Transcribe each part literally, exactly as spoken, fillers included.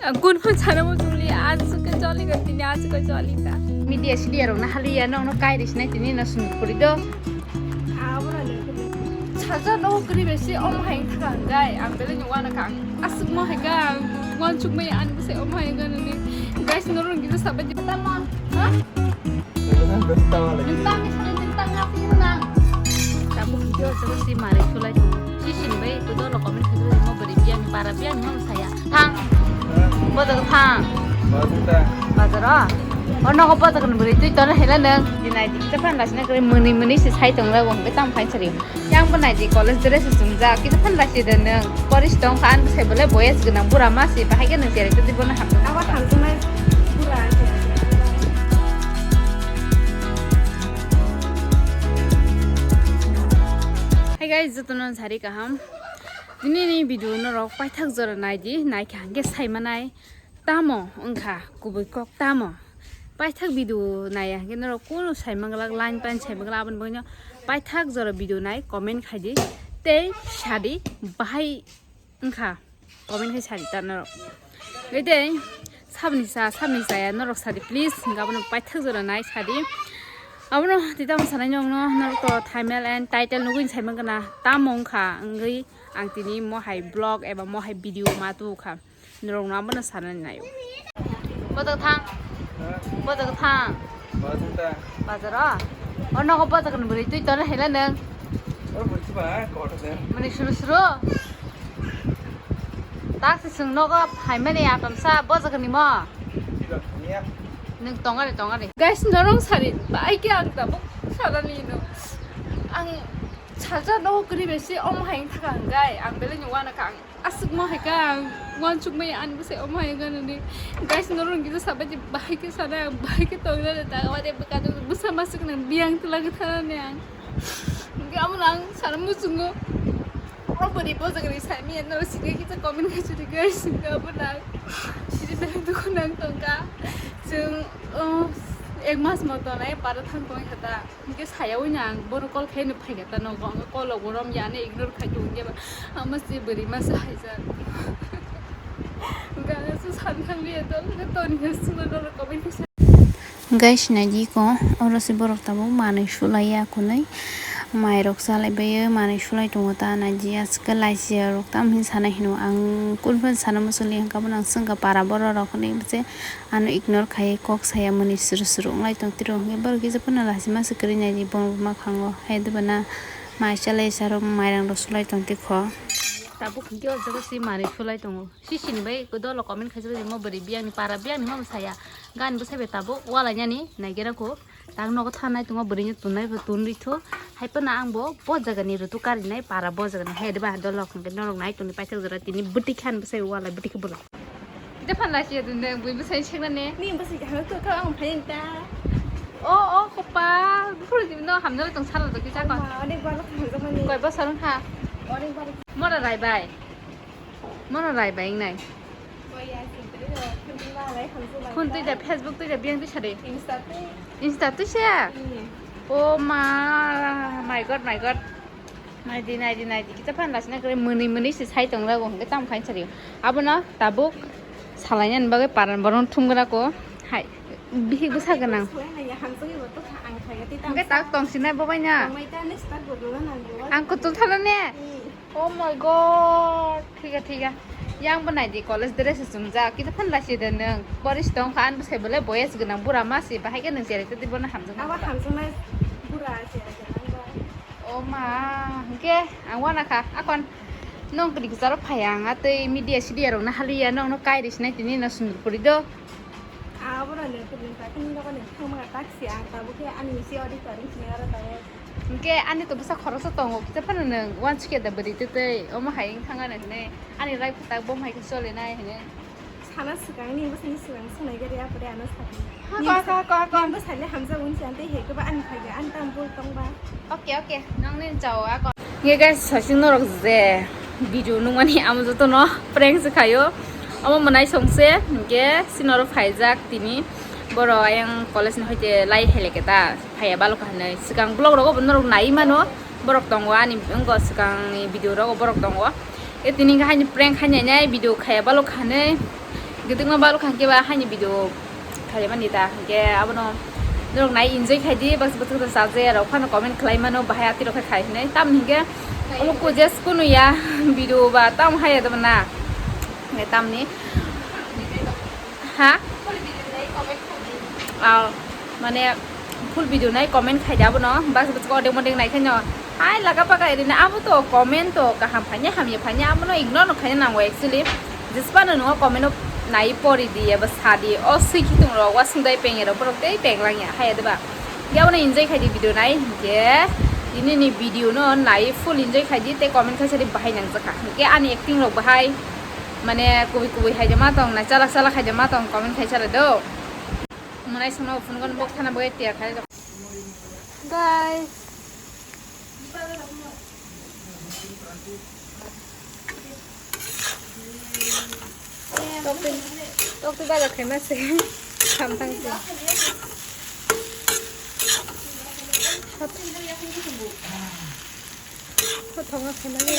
Ang kun phun sana mo juli, asu ke joli ka tini, asu ke joli ka. Media sidia rok na hali ya, nong no kai ris nai tini na sun puri do. Saja no kri besi om hai thaka gai, ang bele ni wana ka. Asuk mo hai ka, wan chuk mai an bese om hai ga ni. Guys, no rong gitu sabai di tama. Ha? Nung tang ni sini, nung tang ngapi nang. Tabuk video jaga si mari sulai tung. Si sini bai, kudo lo comment kudo mo beri biang ni para biang ni mo saya. Thang. Bodo thang. Bazar o. Ono ko bodo kan beri tu tona hela nang. Dinai di kita pan lasna kere meni meni si sai tong la wong betam khai sari. Yang pun naji college dress sumjak, kita phan lasi da nang. Poris tong khan sai bole boys gwnang bura ma si bahai gwnang jere tadi bona hapta. Abo hamsunai bura ase. Hey guys, jotono sari kaham. Dini ni video norok paithak jora nai di, nai kha hangke sai manai. Tamo wngkha kubui kok tamo? Paithak video naiya hwnkhe norok kunu sai manglak, line pan sai manglak, aboni bagwino paithak jora video nai comment khai di tei sadi bahai wngkha comment khai sadi ta norok. Tei sabni sa, sabni saya norok sadi please, hwnkhe abono paithak jora nai sadi. Abono tei tamo sanai nokno norok to thumbnail and title nugwi sai mangana tamo wngkha wngwi ang tini mohai vlog eba mohai video ma tu kha. Norok no abono sanani naio. Bodo thang. Bodo thang. Bazar ta. Bazar o. O nogo bodo kan beri tui tona hela nang. O beri ba kotor de. Mani suru suru. Tak si sung nogo hai mani atam sa bodo kan ni mo. Tidak punya. Nung tongari tongari. Guys, norong sari bai ke ang tabuk sanani no. Ang saja nogo kri besi om hai thaka ang gai. Ang bele ni wana ka ang. Aswk ma hai ka, ang uansuk mai ani bwsai omo hai ka nini. Guys, norok kisa sabai di bahai khe sana, bahai khe tongna da ta wade bwkha do bwsa masuk nang biyang tla khe thana ne ang. Hingke amo nang sana muchungo. O bwrwi bojak ni sai mi no sini kisa comment khe churi guys, hingke amo nang. Sini belai dukhu nang tongka. Chwng, oh, ek mas mo tonai para thang tong kha ta. Hingke saya wngya ang bono call khe no phaikha ta nogo, ang call rok borom ya no ignore khai tongo, hingke ba ama se bwrwi masa hai jak. Hingke ang se san thang liya to, hingke toni khe sima no comment khe sa. Guys, naidi ko, oro se borok tabuk manwi sulai ya kunui, mai rok chalai bai manwi sulai tongo ta naidi ya, lachi ya rok tam hin sana hino ang, kun phan sana muchung li hingke bono ang chwngkha para borok rok hinui se. Ano ignore khai kok saya mani suru suru wnglai tong tiro hwnkhe borok kisa phano lachima se kwrwi nai di bono buma khango hai debana mai chalai saro mairang rok sulai tong tikho. Tabuk hwnkhe o jaga se manwi sulai tongo sisini bai dolo comment khaijak di mo bwrwi biyangni para biyangni ma bwsaya gani bwsai bai tabuk walai nani naigerako tak nogo thanai tongo bwrwini tunai bo tun rwithu hai phano ang bo bo jagani rutu karinai para bo jagani hai deba dolo hwnkhe norok nai tongni paithak jora tini bwtwi khan bwsai walai bwtwi khe bwlai. Kita phan lasi ya dun deng, bui bwsai sengna ne. Ni bwsai kaham to to ang phain ta. O, o, kopa, buphuru di no hamjalo tong salo to kisa ko. Ma, onek bar hamjak mani. Koi bosor wngkha? Onek bar. Mora rai bai. Mora rai bai nai. Koi ya, sintri ho, khun twi ma rai hamjak bai. Khun twi da Facebook twi da biyang twi sade. Insta twi. Insta twi se? Hmm. O ma, my God, my God. Naidi, naidi, naidi, kita phan lasina kare mwnwi mwnwi se sai tong rago hwnkhe tamo khain sari. Abono tabuk salainani bagwi paran borok thumgrako hai bihik bwsa gwnang. Hwnkhe tak tong sinai bo baina. Ang kutul thalo ne? Oh my God, thiga thiga. Yang bo naidi college dress se chumjak, kita phan lasi de nwng. Boris tong kha, an bwsai bole boyes gwnang bura ma se, bahai khe nwng cherai tadi bono hamjak. Abo hamjaknai bura cherai gwnang ba. O ma, hwnkhe ang wana kha, akon nong kri kwcharo phai ang, a tei media sidia rok no haliya, nong no kai ri sinai tini no sundor puri do. Abo no le kri kha, kini no kani thangma tak si ang, tabuk khe ani si odi paring sini aro tabuk. Hwnkhe ani to bwsa khoroksa tongo, kisa phano nwng uansukya da bwrwi twi twi, omo hai wng thang ani hwnwi, ani life tak bom hai khe choli nai hwnwi. Sana swkang ni bwsani swkang swnai gari apore ano sakni. Hako, hako, hako, hako. Nini bwsai le hamjak unsi ang tei hai khe ba ani phai khe ani tam bul tong ba. Oke, oke. Nang ni chao ako. Nge guys, sasing norok je video nungmani amo joto no prank se khayo. Amo mwnai song se, nge sinoro phaijak tini. Boro ayang college ni hoite lai hele keta phaiya balok hinwi. Swkang vlog rogo bo norok nai mano. Borok tongo ani wngkha swkangni video rogo borok tongo. E tini khe haini prank khainai video khaiya balok hinwi. Gitwkma balok hwnkhe ba haini video khaimani ta hwnkhe abono norok nai enjoy khaidi, bas bwswk bwswk chajakya rok phano comment khlai mano, bahai atwi rok khe khai hinwi. Tamni hwnkhe omo kuje kunu ya video ba tam haya da na. Hwnkhe tamni ha? Ah, mane full video nai comment khaidi abono, bas bwswk odek modek nai khaino. Hai laga paga erina abo to comment to kaham phanya hamya phanya abono ignore no khaina nango actually. Jisbano nungo comment o nai pori di eba sa di. O swi khitung rok wa sungdai peng rok borok tei peng lang ya hai adeba. Ge abono enjoy khai di video nai hingke ini ni video no nai full enjoy khai di tei comment khai sa di bahai nang jakha. Hingke ani acting rok bahai mane kubui kubui hai de ma tong nai chalak chalak hai de ma tong comment khai sa do. Mwnai songno phone gon bok thana bo tiya khai. Guys. Tokti, tokti baja khaima se. Samtang se. Kothoma khaima le.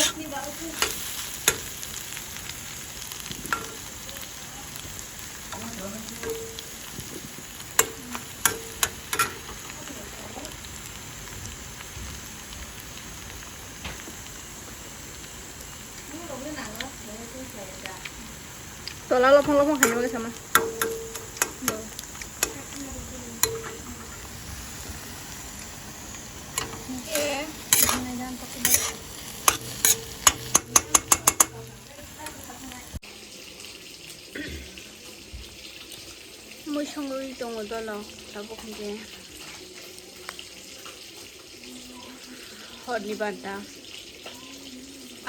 Tola lophang lophang khaina bagwi sama. Mui songwi tongo dolo tabuk hwnkhe horni banta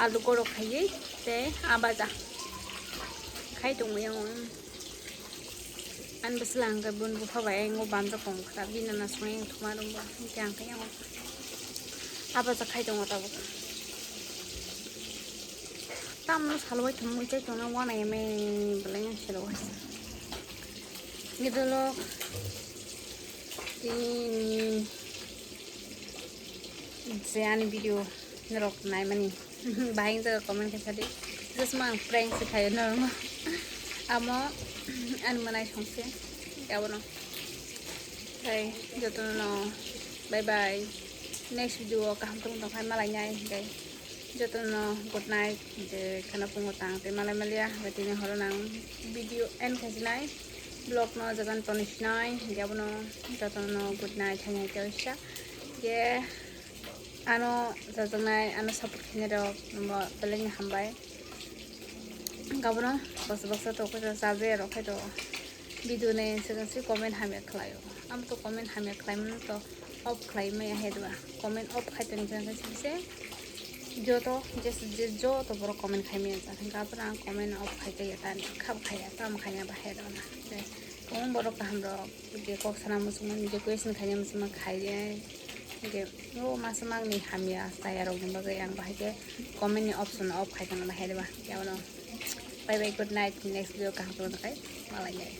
alu gorok khaiwi tei abaja khai tongo yang. Ani bwswla hwnkhe bun bupha bai ayang o banja kong kha bini nasung ayang thuma rwngbo hwnkhe ang khe yang o abaja khai tongo tabuk. Tamno salwai thumui tei tongna wana yamai belai no selo waisa. Gidolo tini je ani video norok naimani bahai jaga comment khe sadi. Just ma ang prank se khayo normo. Amo ani manai songse abono. Hai jotono bye bye. Next video o kaham tong tong khai malai nai hingkai. Jotono good night, je khana pungo tang tei malai malia, hwnkhe tini horo nang video end khasinai, vlog no jotono toni sinai, hwnkhe abono jotono good night hai hai khe oisa. Hwnkhe ano chajaknai, ano support khainai rok bo belai no hambai. Hwnkhe abono baksa baksa tokoi rok chajakya rok khai to video nai swkang se comment hamya khlaio. Amo to comment hamya khlaimano to off khlai maya hai dwa. Comment off khai toni jang se joto je je joto borok comment khai maya jang. Hwnkhe abono ang comment off khai kaya tani khab khaya tam khaya ba hai dwa na. Tei tong borok kaham rok je kok sana muchungma je question khaina muchungma khai je. Hwnkhe o masa magni hamya chaya rok ni bagwi ang bahai khe comment ni option off khai tongna bahai dwa. Yaono bye bye good night next video kaham tongna kai malai nai.